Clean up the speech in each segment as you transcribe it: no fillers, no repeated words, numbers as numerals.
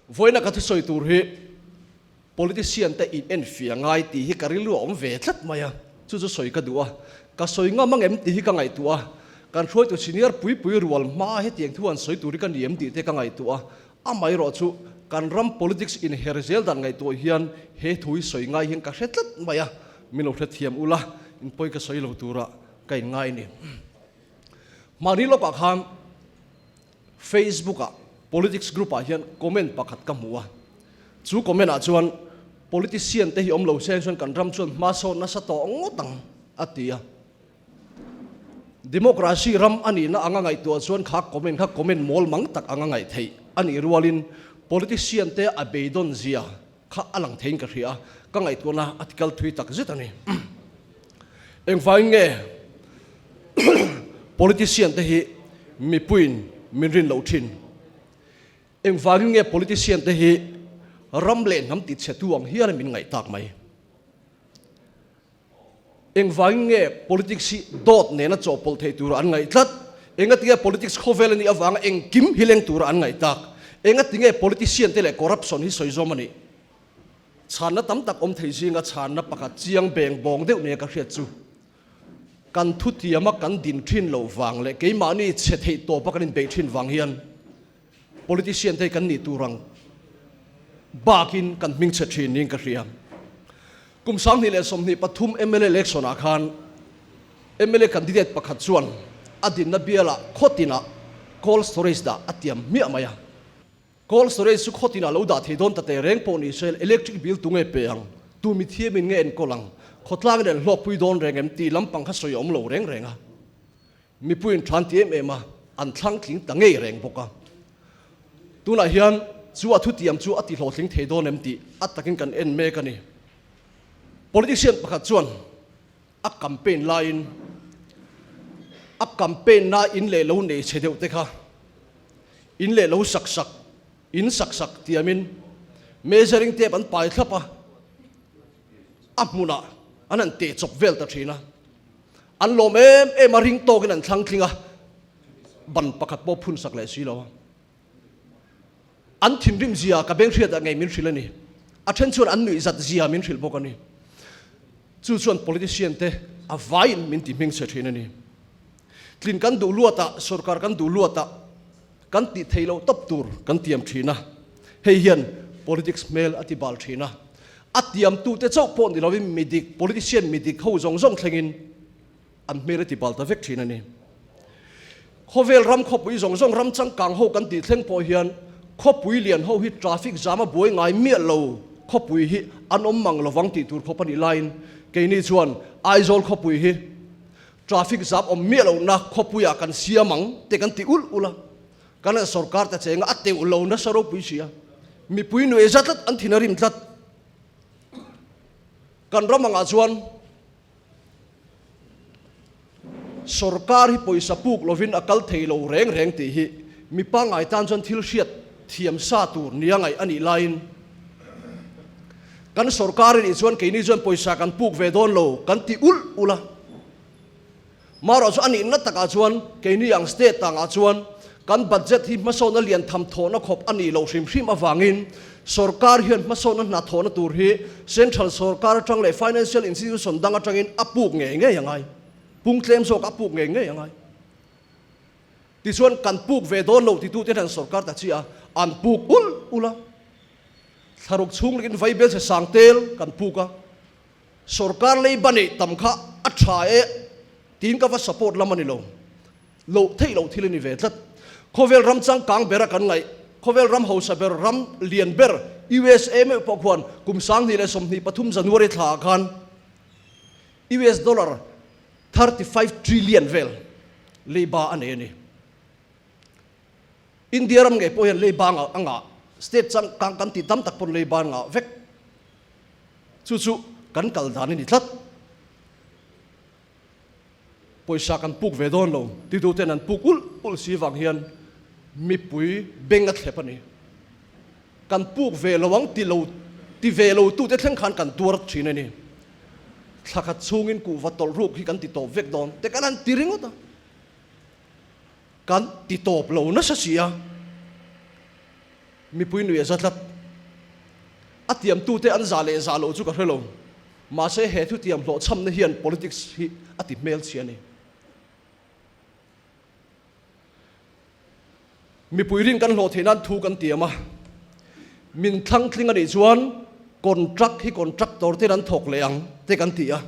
Vawiina ka thusawi tur hi politician te in enfiah ngai tih hi ka rilru a awm ve tlat mai a, chu chu sawi ka duh a, ka sawi ngam ang em tih hi ka ngaihtuah a, kan hruaitu senior pui pui rual hma hetiang thu han sawi tur hi ka ni em tih te ka ngaihtuah a, amaherawh chu kan ram politics inher zel dan ngaihtuah hian he thu hi sawi ngai hian ka hre tlat mai a, min lo hrethiam ula, inpawi ka sawi lo turah ka inngai a ni. Mahni lawkah khan Facebook-ah politics group-ah hian comment pakhat ka hmu a, chu comment-ah chuan politician te hi awm lo se chuan kan ram chuan hma sawn nasa tawh ngawt ang a ti a. Democracy ram a nihna anga ngaihtuah chuan kha comment kha comment mawl mang tak anga ngaih theih a nih rualin politician te a beidawn zia kha a lang theiin ka hria a, ka ngaihtuahna a tikal thui tak zet a ni. Engvangin nge politician te hi mipuiin min rin loh thin? Engvangin nge politician te hi ram leh hnam tichhetu ang hian min ngaih tak mai? Engvangin nge politics hi dawt nena chawhpawlh theih tura an ngaih tlat? Engatinge politics khawvel a nih avanga engkim hi leng tura an ngaih tak? Engatinge politician te leh corruption hi sawi zawm a nih? Chhanna tam tak awm thei zinga chhanna pakhat chiang beng bawng deuh nia ka hriat chu kan thutiama kan din thin loh vang leh keimahni chhe theih tawpa kan inbeih thin vang hian Politician te hi kan nih tur ang bakin kan hming chhe thin niin ka hria. Kum 2023 mla election ah khan mla candidate pakhat chuan a dinna bialah khawtinah cold storage dah a tiam hmiah mai a. Cold storage chu khawtinah lo dah thei dawn ta teh reng pawh ni se electric bill tu nge pe ang, tu mithiamin nge enkawl ang, khawtlangin an hlawkpui dawn reng em tih lampang kha sawi a awm lo reng reng a. Mipuiin than ti em em a, an thlang tling ta ngei reng bawk a. Tunah hian chu a thutiam chu a ti hlawhtling thei dawn em tih a takin kan en mek a ni. Politician pakhat chuan a campaign laiin a campaign na in leh lo nei chhe deuh te kha in leh lo sak sak, in sak sak tiamin measuring tape an pai thlap a, a hmunah an han teh chawp vel ta thin a. An lawm em em a, ring tawkin an thlang tling a, ban pakhat pawh phun sak leh si lo a. An thinrim zia ka beng hriatah ngei min hrilh a ni. A then chuan an nuih zat zia min hrilh bawk a ni. Chu chuan politician te a vaiin min ti hming chhe thin a ni. Tlin kan duh luatah, sorkar kan duh luatah kan tih theih loh tawp tur kan tiam thin a. Hei hian politics hmel a ti bal thin a. A tiamtute chauh pawh ni lovin midik, politician midik ho zawng zawng thlengin an hmel a ti bal ta vek thin a ni. Khawvel ram khawpui zawng zawng ram changkang ho kan tih thleng pawh hian khawpui lian ho hi traffic jam a buai ngai miah lo, khawpui hi an awm mang lovang tih tur khawp a nih laiin keini chuan Aizawl khawpui hi traffic jam awm miah lohna khawpuiah kan siam ang te kan ti ulh ulh a. Kan an sorkar ta chenga a teuh lo nasa ropui si a, mipui nuai za tlat an thin a rim tlat. Kan ram angah chuan sorkar hi pawisa puk lovin a kal thei lo reng reng tih hi mi pangngai tan chuan thil hriat thiam sa tur nia ngaih a nih laiin kan sorkar a nih chuan keini chuan pawisa kan puk ve dawn lo kan ti ulh ulh a. Marawh chu a nihna takah chuan keini ang state tangah chuan kan budget hi hmasawnna lian tham thawhna khawp a nih loh hrim hrim avangin sorkar hian hmasawnna hna thawhna tur hi central sorkar atang leh financial institution dang atangin a puk ngei ngei a ngai. Pung tlem zawk a puk ngei ngei a ngai. Tichuan kan puk ve dawn lo titute hian sorkar ta chiah a, an puk ulh ulh a. Thlaruk chhung lekin vaibel chhe sang tel kan puk a. Sorkar leiba neih tam kha a tha e tiin ka va support lam a ni lo. Loh theih loh thil a ni ve tlat. Khawvel ram changkang bera kan ngaih, khawvel ram hausa ber, ram lian ber usa meuh pawh khuan kum 2023 January thla ah khan US dollar 35 trillion vel leiba a nei a ni. India ram ngei pawh hian leiba a ngah, state changkang kan tih tam tak pawn leiba an ngah vek. Chu chu kan kal dan a ni tlat. Pawisa kan puk ve dawn lo titu ten an puk ulh ulh si vang hian mipui beng a thlep a ni. Kan puk ve lo ang ti lo ti ve lo tute thleng khan kan tuar thin a ni. Thla khat chhungin kuhva tawlh ruk hi kan ti tawp vek dawn te kan han ti ringawt a. Kan ti tawp lo nasa si a. Mipui nui a za tlat. A tiamtute an za leh za loh chu ka hre lo. Mahse he thutiam hlawhchhamna hian politics hi a ti hmelchhia a ni. Mipui rin kan hlawh theih nan thu kan tiam a, min thlang tling a nih chuan contract hi contractor ten an thawk leh ang te kan ti a,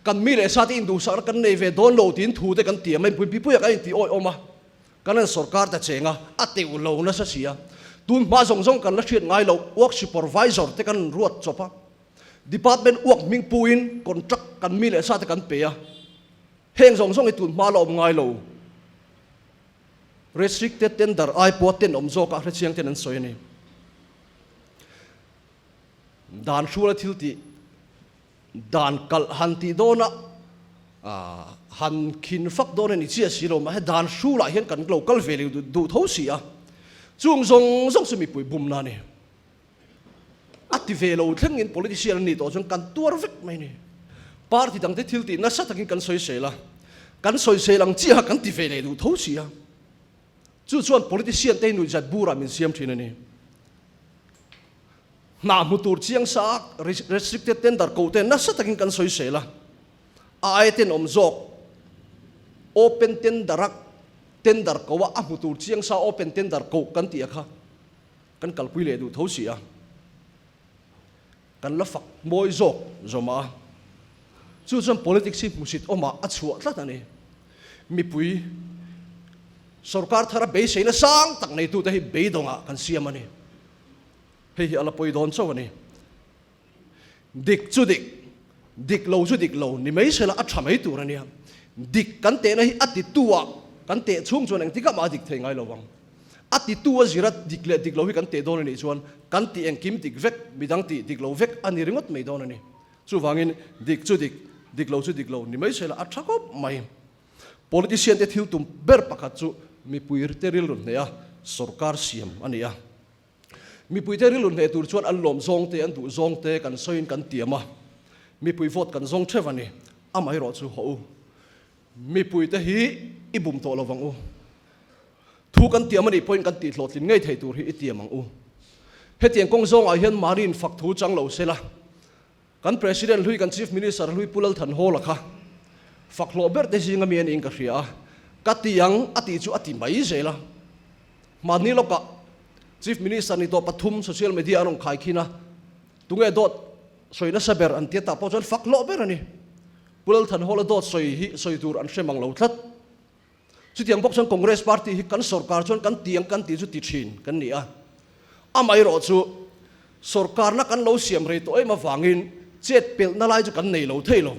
kan mi leh sa te induhsakna kan nei ve dawn lo tiin thu te kan tiam a, mipui pipuia kan intih awih awm a, kan han sorkar ta cheng a, a teuh lo nasa si a, tun hma zawng zawng kan la hriat ngai loh work supervisor te kan ruat chawp a, department work hming puin contract kan mi leh sa te kan pe a, heng zawng zawng hi tun hma la awm ngai lo. Restricted tender ai pawh tenawm zawk a hrechiang ten an sawi a ni. Dan hruala thil tih dan kalh han tih dawna han khin fak dawn a ni chiah si lo mahse dan hrulah hian kan lo kal ve leh duh tho si a, chung zawng zawng chu mipui bumna a ni. A ti ve lo thlengin politician a nih tawh chuan kan tuar vek mai a ni. Party dangte thil tih nasa takin kan sawisel a, kan sawisel ang chiaha kan ti ve leh duh tho si a. Chu chuan politician te hi nuihzat burah min siam thin a ni. Hna hmu tur chiang sa restricted tender koh te nasa takin kan sawisel a, a aia tenawm zawk open tender a tender koh a, a hmu tur chiang sa open tender koh kan tih a kha. Kan kalpui leh duh tho si a, kan la fak mawi zawk zawm a, chu chuan politics hi hmusit awmah a chhuah tlat a ni. Mipui sorkar thara beiseina sang tak neitute hi beidawngah kan siam a ni. Hei hi a la pawi dawn chauh a ni. Dik chu dik, dik lo chu dik lo ni mai sela a tha mai tur a nia. Dik kan tehna hi a titu ah kan teh chhung chuan engtikah mah a dik thei ngai lo vang. A titu a zira dik leh dik lo hi kan teh dawn a nih chuan kan tih engkim dik vek, midang tih dik lo vek a ni ringawt mai dawn a ni. Chuvangin dik chu dik, dik lo chu dik lo ni mai sela a tha khawp mai. Politician te thil tum ber pakhat chu mipui te rilru hneha sorkar siam a ni a. Mipuite rilru hneh tur chuan an lawm zawng te, an duh zawng te kan sawiin kan tiam a, mipui vote kan zawng theuh a ni. Amaherawh chu haw u, mipuite hi i bum tawh lo vang u. Thu kan tiam a nih pawhin kan tih hlawhtlin ngei thei tur hi i tiam ang u. Hetiang kawng zawngah hian mahni infak thu chang lo sela, kan President hlui, kan Chief Minister hlui Pu Lalthanhawla kha fak hlawh ber te zinga mi a niin ka hria a, ka ti ang a tih chu a ti mai zel a. Mahni lawkah Chief Minister ni tawh pathum social media an rawn khai khin a, tunge dawt sawi nasa ber an tia tah pawh chuan fak hlawh ber a ni. Pu Lalthanhawla dawt sawi hi sawi tur an hre mang lo tlat. Chutiang bawk chuan Congress party hi kan sorkar chuan kan ti ang kan tih chu ti thin kan ni a. Amaherawh chu sorkarna kan lo siam rei tawh em avangin chet pelhna lai chu kan nei lo thei lo.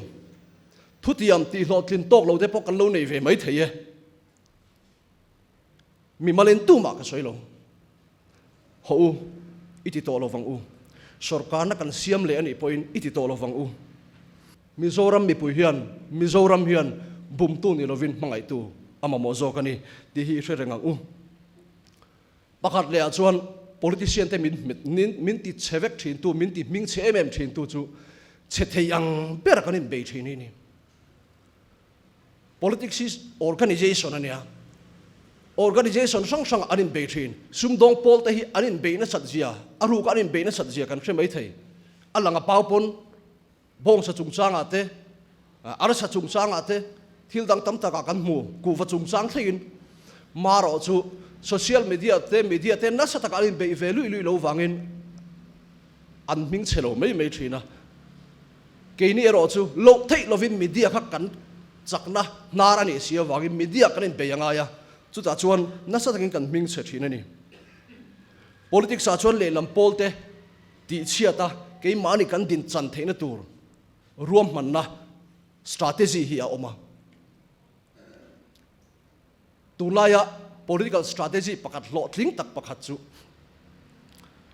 Thutiam tihhlawhtlin tawk lo te pawh kan lo nei ve mai thei e. Mi malen tumah ka sawi lo. Haw u, i ti tawh lo vang u. Sorkarna kan siam leh a nih pawhin i ti tawh lo vang u. Mizoram mipui hian Mizoram hian bumtu ni lovin hmangaihtu a mamawh zawk a ni tih hi i hre reng ang u. Pakhat lehah chuan politician te min min ti chhe vek thintu, min ti hming chhe em em thintu chu chhe thei ang ber kan inbei thin hi a ni. Politics hi organization a nia. Organization hrang hrangah an inbei thin. Sumdawng pawl te hi an inbei nasat zia, a ruka an inbei nasat zia kan hre mai thei. A lang a pau pawn bawngsa chungchangah te, arsa chungchangah te, thil dang tam takah kan hmu, kuhva chungchang thlengin. Marawh chu social media te, media te nasa takah an inbeih ve luih luih lo vangin an hming chhe lo mai mai thin a. Keini erawh chu loh theih lovin media kha kan chakna hnar a nih si avangin media kan inbei a ngai a, chutah chuan nasa takin kan hming chhe thin a ni. Politics ah chuan lehlam pawl te tihchhiat a keimahni kan din chan theihna tur ruahmanna strategy hi a awm a. Tunlaia political strategy pakhat hlawhtling tak pakhat chu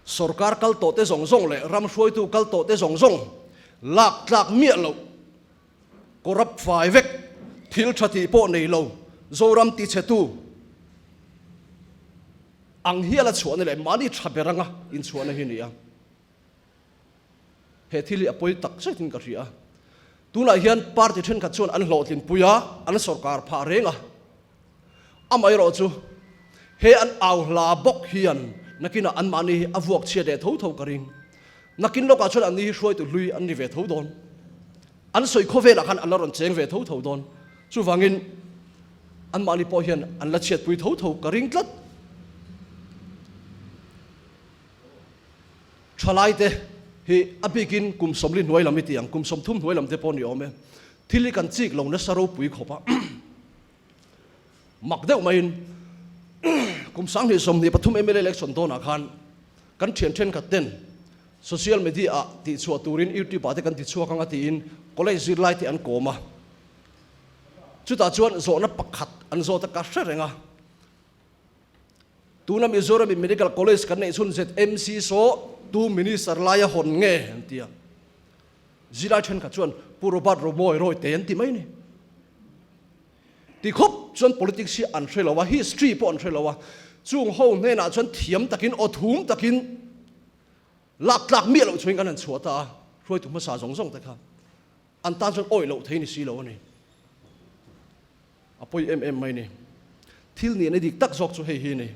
sorkar kal tawhte zawng zawng leh ram hruaitu kal tawhte zawng zawng lak tlak miah loh, corrupt fai vek, thil tha tih pawh nei lo, Zoram tichhetu ang hiala chhuahna leh mahni tha ber anga inchhuahna hi a ni a. He thil hi a pawi tak zetin ka hria. Tunah hian party thenkhat chuan an hlawhtlinpui a, an sorkar phah reng a. Amaherawhchu, he an au hla bawk hian nakinah anmahni hi a vuak chhiat leh tho tho ka ring. Nakin lawkah chuan anni hi hruaitu hlui an ni ve tho dawn. An sawi khawvelah khan an la rawn cheng ve tho tho dawn. Chuvangin anmahni pawh hian an la chhiatpui tho tho ka ring tlat. Thalaite hi a bikin kum 40 hnuai lam i ti ang, kum 30 hnuai lam te pawh ni awm e. Thil hi kan chik lo nasa ropui khawp a. Mak deuh maiin kum 2023 mla election dawnah khan kan thian thenkhat ten social media ah tihchhuah turin YouTube ah te kan tichhuak ang a tiin college zirlai te an kawm a. Chutah chuan zawhna pakhat an zawt a ka hre reng a. Tuna Mizoram in Medical College kan neih chhun ZMC saw tu Minister laia hawn nge an ti a. Zilai thenkhat chuan Pu Robert Romawi rawi te an ti mai ni. Ti khawp chuan politics hi an hre lo a, history pawh an hre lo a. Chung ho hnenah chuan thiam takin, aw thum takin lak tlak miah loh chungin kan han chhuah ta a, hruaitu hmasa zawng zawng te kha an tan chuan awih loh thei ni si lo a ni. A pawi em em mai ni. Thil nih na dik tak zawk chu hei hi ni.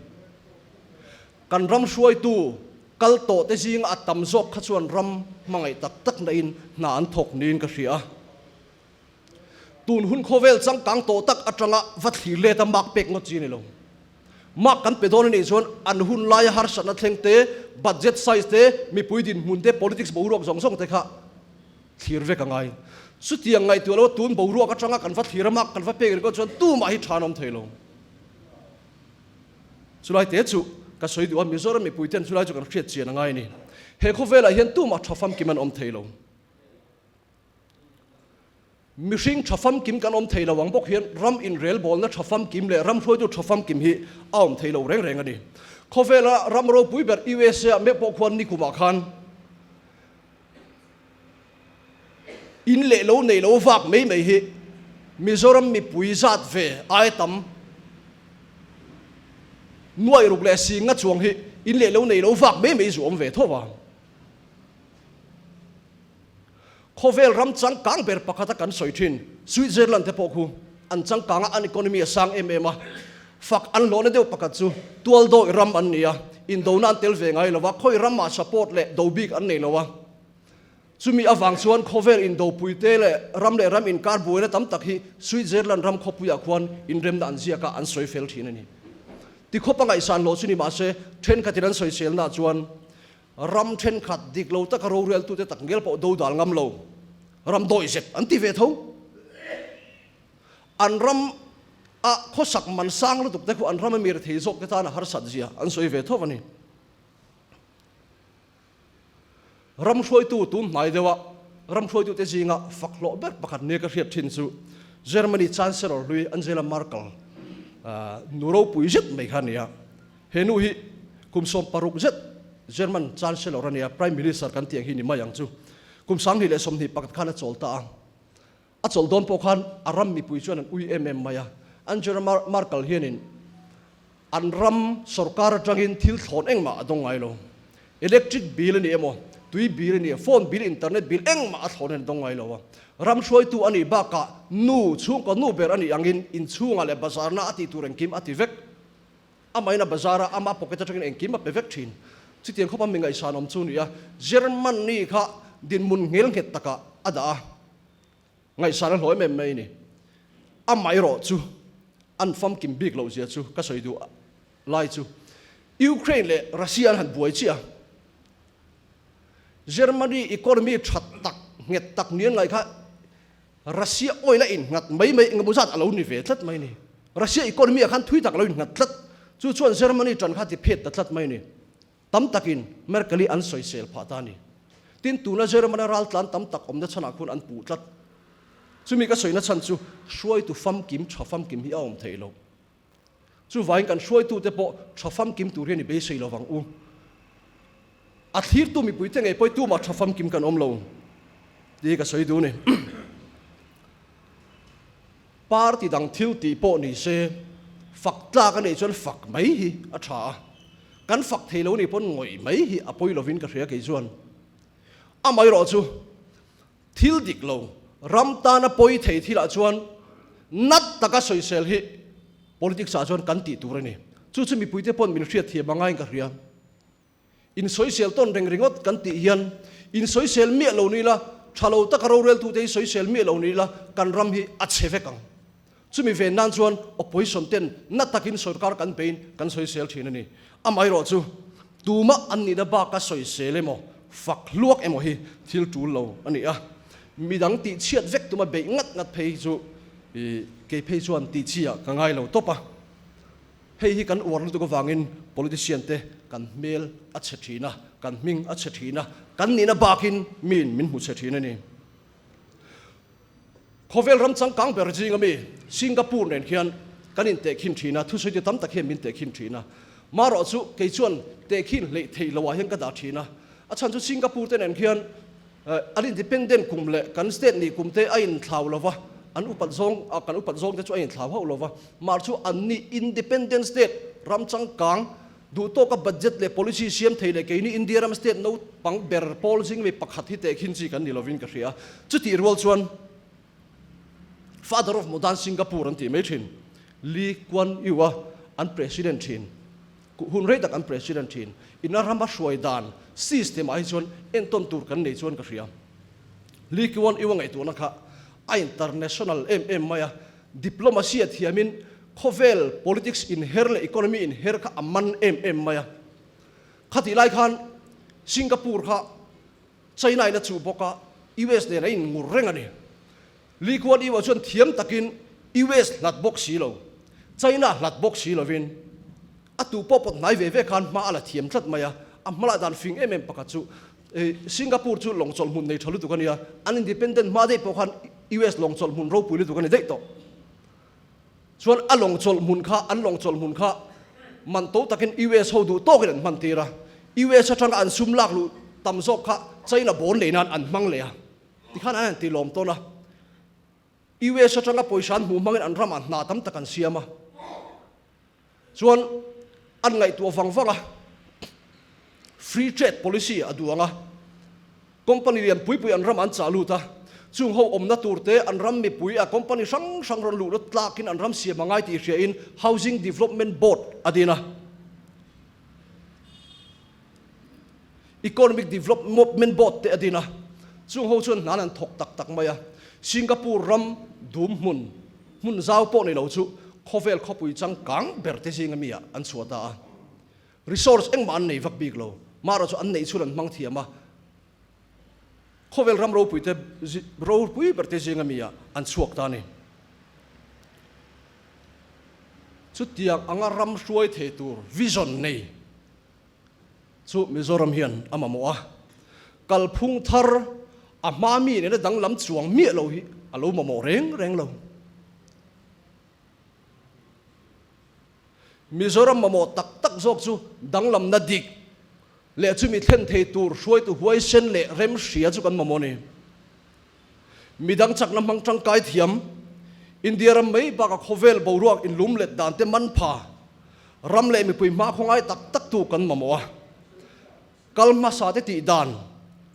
Kan ram hruaitu kal tawh te zinga a tam zawk kha chuan ram hmangaih tak tak na in hna an thawk niin ka hria a. Tun hun khawvel changkang tawh tak atanga va thlir let a mark pek ngawt chi a ni lo. Mark kan pe dawn a nih chuan an hun laia harsatna thleng te, budget size te, mipui dinhmun te, politics boruak zawng zawng te kha thlir vek a ngai. Chutiang ngaihtuah lo tun boruak atanga kan va thlir a mark kan va pek ringawt chuan tumah hi tha an awm thei lo. Chulai te chu ka sawi duh a, Mizoram mipui ten chulai chu kan hriat chian a ngai a ni. He khawvelah hian tumah tha famkim an awm thei lo. Mihring tha famkim kan awm thei lo ang bawk hian ram inrelbawlna tha famkim leh ram hruaitu tha famkim hi a awm thei lo reng reng a ni. Khawvela ram ropui ber USA ah meuh pawh khuan nikumah khan in leh lo nei lo vak mai mai hi Mizoram mipui zat ve ai tam nuai ruk leh singa chuang hi in leh lo nei lo vak mai mai zu awm ve tho a. Khawvel ram changkang ber pakhata kan sawi thin Switzerland te pawh khu an changkang a, an economy a sang em em a. Fak an hlawhna deuh pakhat chu tualdawi ram an ni a, indona an tel ve ngai lo a, khawi ramah support leh do bik an nei lo a. Chumi avang chuan khawvel indopui te leh ram leh ram inkar buaina tam tak hi Switzerland ram khawpuiah khuan inremna an ziak a, an sawi fel thin a ni. Tikhawp a ngaihsan hlawh chu ni mahse thenkhatin an sawiselnaah chuan Ram thenkhat dik lo taka roreltute tak ngel pawh dodal ngam lo, ram dawihzep an ti ve tho. An ram a khawsak man sang lutuk te khu an ram a mir thei zawk te tan a harsat zia an sawi ve tho a ni. Ram hruaitu tun hnai deuha ram hruaitute zinga fak hlawh ber pakhat nia ka hriat thin chu Germany Chancellor hlui Angela Merkel nu ropui zet mai kha a ni a. He nu hi kum 60 zet German Chancellor a nia, Prime Minister kan tih ang hi ni mai ang chu. Kum 2021 khan a chawl ta a. A chawlh dawn pawh khan a ram mipui chuan an ui em em mai a. Angela Merkel hianin an ram sorkar atangin thil thlawn engmah a dawng ngai lo. Electric bill a ni emaw, tui bill a ni, phone bill, internet bill engmah a thlawn hian a dawng ngai lo a. Ram hruaitu a nih bakah nu, chhungkaw nu ber a nih angin inchhungah leh bazarna a tih tur engkim a ti vek. Amahin a bazar a, ama pocket atangin engkim a pe vek thin. Chutiang khawpa mi ngaihsan awm chu ni a, Germany kha dinhmun nghel nghet takah a dah a, ngaihsan a hlawh em em mai a ni. Amaherawh chu an famkim bik loh zia chu ka sawi duh lai chu Ukraine leh Russia an han buai chiah a, Germany economy tha tak nghet tak ni an ngaih kha Russia oil a innghat mai mai engemaw zat a lo ni ve tlat mai ni. Russia economy ah khan thui tak a lo innghat tlat. Chu chuan Germany tan kha ti phet ta tlat mai ni. Tam takin Merkel hi an sawisel phah ta a ni. Tin, tuna Germany raltlan tam tak awmna chhanah khuan an puh tlat. Chumi ka sawina chhan chu hruaitu famkim, tha famkim hi a awm theih loh. Chuvangin kan hruaitute pawh tha famkim tur hian i beisei lo vang u. A thlirtu mipuite ngei pawh hi tumah tha famkim kan awm lo tih hi ka sawi duh a ni. Party dang thil tih pawh ni se fak tlak a neih chuan fak mai hi a tha a, kan fak thei lo nih pawn ngawih mai hi a pawi lovin ka hria kei chuan. Amaherawhchu chu Thil dik lo, ram tana pawi thei thilah chuan nat taka sawisel hi politics ah chuan kan tih tur a ni. Chu chu mipuite pawn min hriat thiam a ngaiin ka hria. Insawisel tawn reng ringawt kan tih hian insawisel miah lo ni ila, tha lo taka roreltute hi sawisel miah lo ni ila kan ram hi a chhe vek ang. Chumi ven nan chuan opposition ten na takin sorkar kan bein kan sawisel thin a ni. Amaherawh chu tumah an nihna baka sawisel emaw fak hluak emaw hi thil tul lo a ni a. Midang tihchhiat vek tuma beih ngat ngat phei chu kei phei chuan tihchhiah ka ngai lo tawp a. Hei hi kan uar lutuk avangin politician te kan hmel a chhe thin a, kan hming a chhe thin a, kan nihna bakin miin min hmu chhe thin a ni. Khawvel ram changkang ber zinga mi Singapore nen khian kan intehkhin thin a, thusawitu tam tak hian min tehkhin thin a. Marawh chu kei chuan tehkhin hleih theih loah hian ka dah thin a. A chhan chu Singapore te nen khian an independent kum leh kan state nih kum te a inthlau lo va, an upat zawng kan upat zawng te chu a inthlau hauh lo va. Mar chu an ni independent state ram changkang Duh tawka budget leh policy siam thei leh keini India ram state naupang ber pawl zing mi pakhat hi tehkhin chi kan ni lovin ka hria. Chutih rual chuan Father of Modern Singapore an tih mai thin Lee Kuan Yew a an president thin, hun rei tak an president thin. Ina rama hruai dan system ah hi chuan entawn tur kan nei chuan ka hria. Lee Kuan Yew a ngaihtuahna kha a international em em mai a, Diplomacy a thiamin khawvel politics inher leh economy inher kha a man em em mai a. Khatih lai khan Singapore kha China in a chuh bawk a, US nen a inngur reng a ni. Lee Kuan Yew ah chuan thiam takin US hlat bawk si lo, China hlat bawk si lovin a tu pawh pawt hnai ve ve khan hma a la thiam tlat mai a. A hma lah dan fing em em pakhat chu Singapore chu lawng chawlh hmun nei tha lutuk a nia, an independent hma daih pawh khan US lawng chawlh hmun ropui lutuk a ni daih tawh. Chuan a lawng chawlh hmun kha, an lawng chawlh hmun kha man to takin US ho duh tawkin an hman tir a, US atanga an sum lak luh tam zawk kha China bawn lei nan an hmang leh a, tikhan an han ti lawm tawn a. US atanga pawisa an hmuh hmangin an ramah hna tam tak an siam a. Chuan an ngaihtuah vang vang a, free trade policy a duang a, company lian pui pui an ram an chah lut a, chung ho awmna tur te an ram mipui a company hrang hrang rawn luhna tlakin an ram siam a ngai tih hriain Housing Development Board a din a. Economic Development Board te a din a, chung ho chuan hnan an thawk tak tak mai a. Singapore ram dum hmun, hmun zau pawh ni lo chu khawvel khawpui changkang ber te zinga mi ah an chhuah ta a. Resource engmah an nei vak bik lo, marawh chu an neih chhun an hmang thiam a, khawvel ram ropui te ropui ber te zinga mi ah an chhuak ta a ni. Chutiang anga ram hruai thei tur vision nei chu Mizoram hian a mamawh a, kalphung thar a hma mi nena danglam chuang miah lo hi a lo mamawh reng reng lo. Mizoram mamawh tak tak zawk chu danglamna dik leh chumi thlen thei tur hruaitu huaisen leh remhria chu kan mamawh a ni. Midang chakna hmang tangkai thiam, India ram mai bakah khawvel boruak inlum let dan te man pha, ram leh mipui hma khawngai tak tak tu kan mamawh a. Kal hmasa te tih dan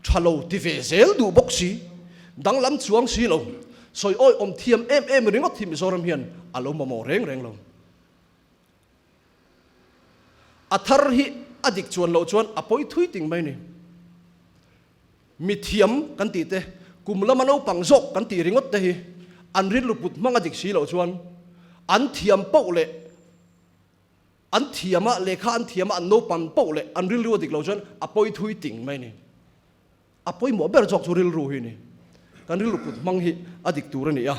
tha lo ti ve zel duh bawk si, danglam chuang si lo, sawi awi awm thiam em em ringawt hi Mizoram hian a lo mamawh reng reng lo. A thar hi a dik chuan loh chuan a pawi thui ting mai ni. Mithiam kan tih te, kum lama naupang zawk kan tih ringawt te hi an rilru put hmang a dik si loh chuan an thiam poh leh an thiam a, lehkha an thiam a, an naupang poh leh an rilru a dik loh chuan a pawi thui ting mai a ni. A pawimawh ber zawk chu rilru hi a ni. Kan rilru put hmang hi a dik tur a ni a.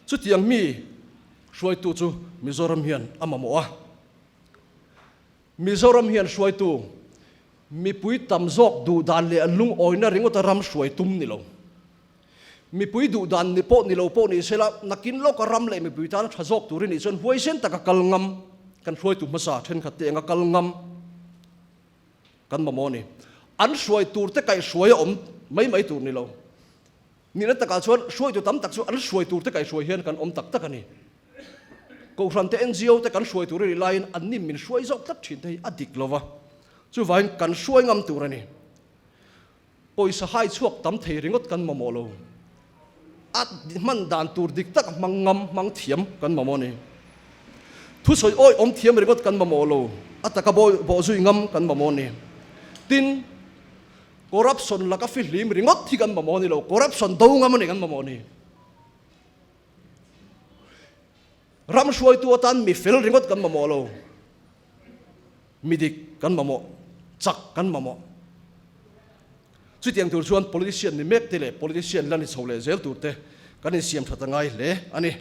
Chutiang mi hruaitu chu Mizoram hian a mamawh a. Mizoram hian hruaitu mipui tam zawk duh dan leh an lungawina ringawta ram hruai tum ni lo. Mipui duh dan ni pawh ni lo pawh ni sela, nakin lawka ram leh mipui tana tha zawk tur i nih chuan huaisen taka kal ngam kan hruaitu hmasa thenkhat te anga kal ngam kan mamawh a ni. An hruai tur te kaihhruai a awm mai mai tur ni lo. Nihna takah chuan hruaitu tam tak chu an hruai tur te kaihhruai hian kan awm tak tak a ni. Kohhran te NGO te kan hruai tur a nih laiin an nim min hruai zawk tlat thin te hi a dik lo va, chuvangin kan hruai ngam tur a ni. Pawisa hai chhuak tam thei ringawt kan mamawh lo, a hman dan tur dik tak hmang ngam, hmang thiam kan mamawh a ni. Thusawi awi awm thiam ringawt kan mamawh lo, a taka bawhzui ngam kan mamawh a ni. Tin, corruption laka fihlim ringawt hi kan mamawh a ni lo, corruption do ngam a ni kan mamawh ni. Ram hruaitu atan mi fel ringawt kan mamawh lo, mi dik kan mamawh, chak kan mamawh. Chutiang tur chuan politician ni mek te leh politician la ni chho leh zel tur te kan insiam that a ngai hle a ni.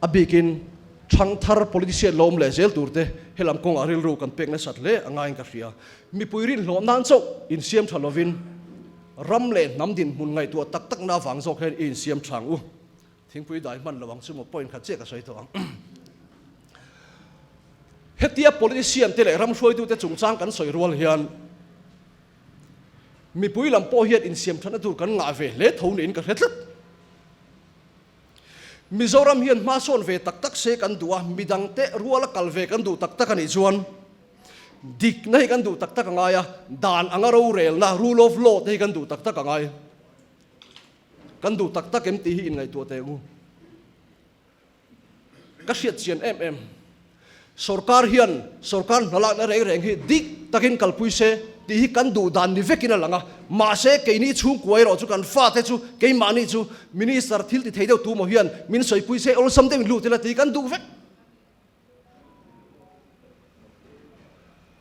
A bikin thangthar politician lo awm leh zel tur te helam kawngah rilru kan pek nasat hle a ngaiin ka hria. Mipui rinhlawh nan chauh insiam tha lovin ram leh hnam dinhmun ngaihtuah tak takna avang zawk hian i insiam tha ang u. Thingpui dai hman lo ang chu maw point khat chiah ka sawi tawh ang. Hetia politician te leh ram hruaitute chungchang kan sawi rual hian mipui lam pawh hian insiam thatna tur kan ngah ve hle tho niin ka hre tlat. Mizoram hian hma sawn ve tak tak se kan duh a, midangte ruala kal ve kan duh tak tak a nih chuan dikna hi kan duh tak tak a ngai a, dan anga rorelna, rule of law, te hi kan duh tak tak a ngai. Kan duh tak tak em tih hi inngaihtuah teh u. Ka hriat chian em em. Sorkar hian sorkar hnalakna reng reng hi dik takin kalpui se tih hi kan duh dan ni vekin a lang a. Mahse, keini chhungkua erawh chu kan fate chu keimahni chu Minister thil ti thei deuh tu maw hian min sawipui se awlsam deuhin lut ila tih kan duh vek.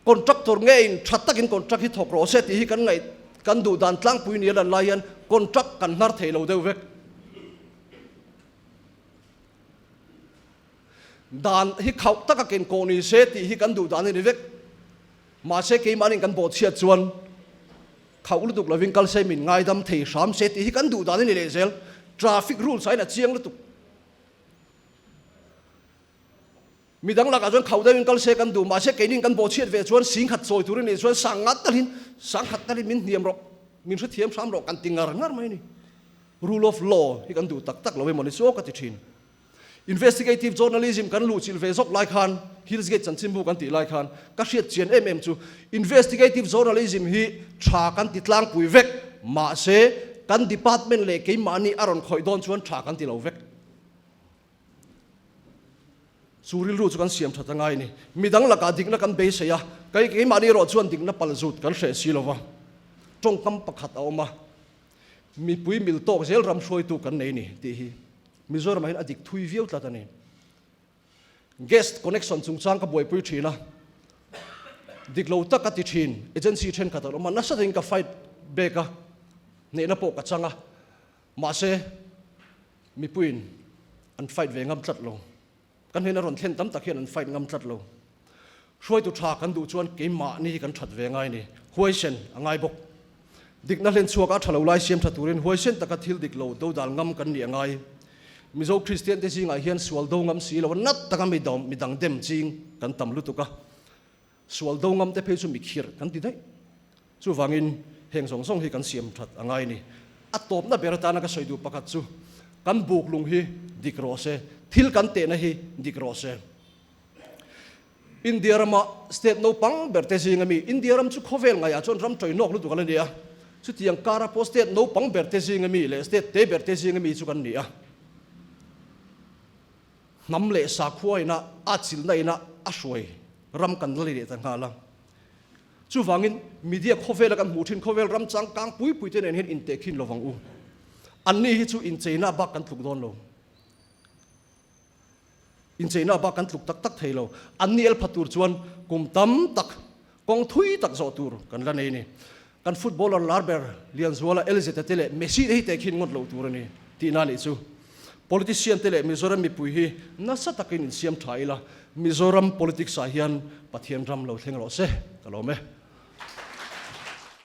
Contractor ngeiin tha takin contract hi thawk rawh se tih hi kan ngaih kan duh dan tlangpui ni a lan lai hian contract kan hnar thei lo deuh vek. Dan hi khauh taka ken kawh ni se tih hi kan duh dan a ni vek. Mahse keimahni kan bawhchhiat chuan khauh lutuk lovin kal se min ngaidam thei hram se tih hi kan duh dan a ni leh zel. Traffic rules ah hian a chiang lutuk. Midang lakah chuan khauh deuhin kal se kan duh, mahse keinin kan bawhchhiat ve chuan singkhat chawi tur a nih chuan sang ngat talhin, sangkhat talhin min hniam rawh, min hrethiam hram rawh kan ti ngar ngar mai a ni. Rule of law hi kan duh tak tak lo emaw ni chu aw ka ti thin. Investigative journalism kan luhchilh ve zawk lai khan, Hill's Gate chanchinbu kan tih lai khan ka hriat chian em em chu investigative journalism hi tha kan ti tlangpui vek, mahse kan department leh keimahni a rawn khawih dawn chuan tha kan ti lo vek. Chu rilru chu kan siam that a ngai a ni. Midang lakah dikna kan beisei a, kei keimahni erawh chuan dikna pal zut kan hreh si lo va. Tawngkam pakhat a awm a, mipui mil tawk zel ram hruaitu kan nei ni tih hi Mizoramah hian a dik thui viau tlat a ni. Gas connection chungchang ka buaipui thin a, dik lo tak a ti thin, agency thenkhat an awm a, nasa takin ka fight back a, hnehna pawh ka chang a, Mahse, mipuiin an fight ve ngam tlat lo. Kan hnena rawn thlen tam tak hian an fight ngam tlat lo. Hruaitu tha kan duh chuan keimahni hi kan that ve ngai ni. Huaisen a ngai bawk. Dikna hlen chhuak a tha lo lai siam tha turin huaisen taka thil dik lo dodal ngam kan nih a ngai. Mizo Kristian te zingah hian sual do ngam si lo a nat taka mi dang dem ching kan tam lutuk a. Sual do ngam te phei chu mi khirh kan ti daih. Chuvangin heng zawng zawng hi kan siam that a ngai ni. A tawpna ber atana ka sawi duh pakhat chu kan buk lung hi dik rawh se, thil kan tehna hi dik rawh se. India rama state naupang ber te zinga mi, India ram chu khawvel ngaiah chuan ram ṭawinawk lutuk a la ni a, chutiang kara pawh state naupang ber te zinga mi leh state te ber te zinga mi chu kan ni a. Hnam leh sakhua ina a chilhna ina a hruai ram kan la leh ta nghal a. Chuvangin media khawvela kan hmuh thin khawvel ram changkang pui pui te nen hian intehkhin lo vang u. Anni hi chu incheina bak kan tluk dawn lo. Incheina bak kan tluk tak tak thei lo. Anni el pha tur chuan kum tam tak kawng thui tak zawh tur kan la nei a ni. Kan footballer lar ber Lianzuala, Elzeta te leh Messi te hi tehkhin ngawt loh tur a ni tihna a nih chu. Politician te leh Mizoram mipui hi nasa takin insiam tha ila, Mizoram politics ah hian Pathian ram lo thleng rawh se, ka lawm e.